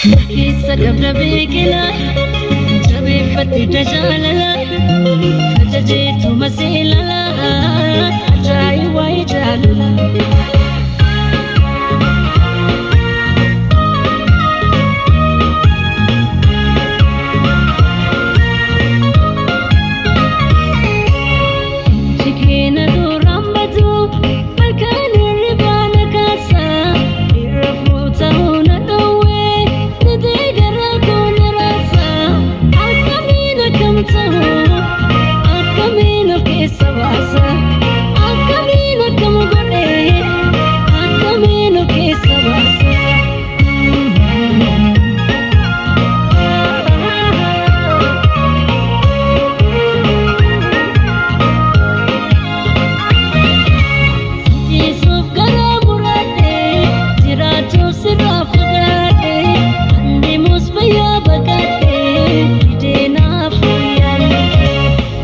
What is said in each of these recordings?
Keessa dabra beekila jabeeffatti jaalala ajajeetu maseelala ajaa'ibaa jaalala. Jikeena duraan badu halkan hirribaa na kaasa irra fuuta'uu na dhowwee didee garaa koo na raasa akkamiin akkam ta'u akkamiin of keessa baasa akkamiin akkam godhee akkamiin of keessa baasa. Yesuuf garaa muraadhee jiraachuuf sirraa fagaadhee andeemus fayyaa baqadhee didee naaf fayyaanne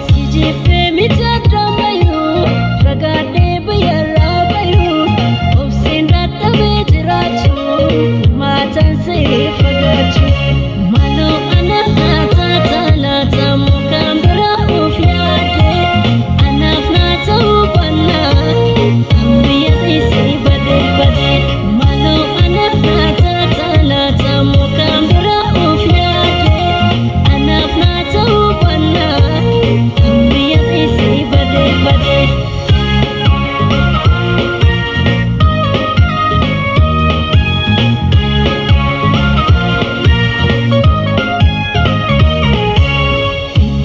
si jibbee miti addaan bayuu fagaadhee bayyarraa bayuu obseen dadhabee jiraachuu maataan siree fagaachuu maaloo ana taataa laata mukaan biraa of yaadee anaaf naa ta'uu bannaa. Ambiya dhiisee badee badee maaloo anaaf naa taataa laata mukaan biraa of yaadee anaaf naa ta'uu bannaa ambiya dhiisee badee badee.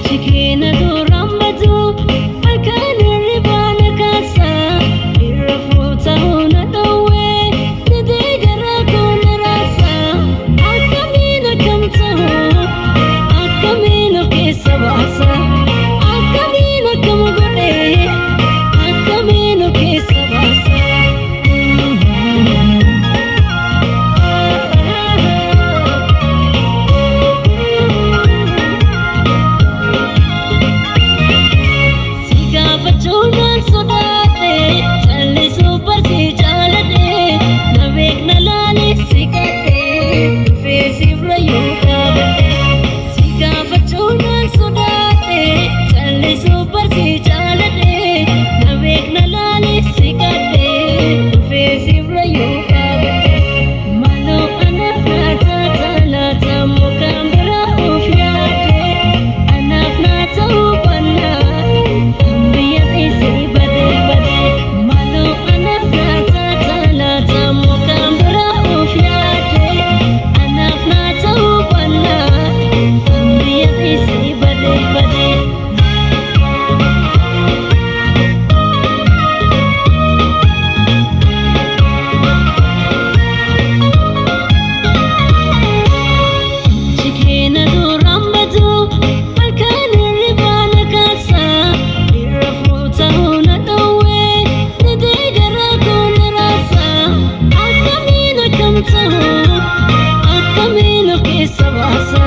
Jikeena duraan badu halkan hirribaa na kaasa irra fuuta'uu na dhowwee didee garaa koo na raasa akkamiin akkam ta'u akkamiin of keessa baasa akkamiin akkam godhee akkamiin of keessa baasa. Si gaafachuudhaan sodaadhe callisuu barsii jaaladhe na beekna laalee si qadhe dhufee siif rayyuu dhaabadhe. Si gaafachuudhaan sodaadhe callisuu barsii jaaladhe na beekna laalee si qadhe dhufee siif rayyuu dhaabadhe. Maaloo anaaf naa taataa laata mukaan biraa of yaadde anaaf naa ta'uu bannaa. Ambiya dhiisee badee badee maaloo anaaf naa taataa laata mukaan biraa of yaadde anaaf naa ta'uu bannaa ambiya dhiisee badee badee. Jikeena duraan badu halkan hirribaa na kaasa irra fuuta'uu na dhowwee didee garaa koo na raasa akkamiin akkam ta'u akkamiin of keessa baasa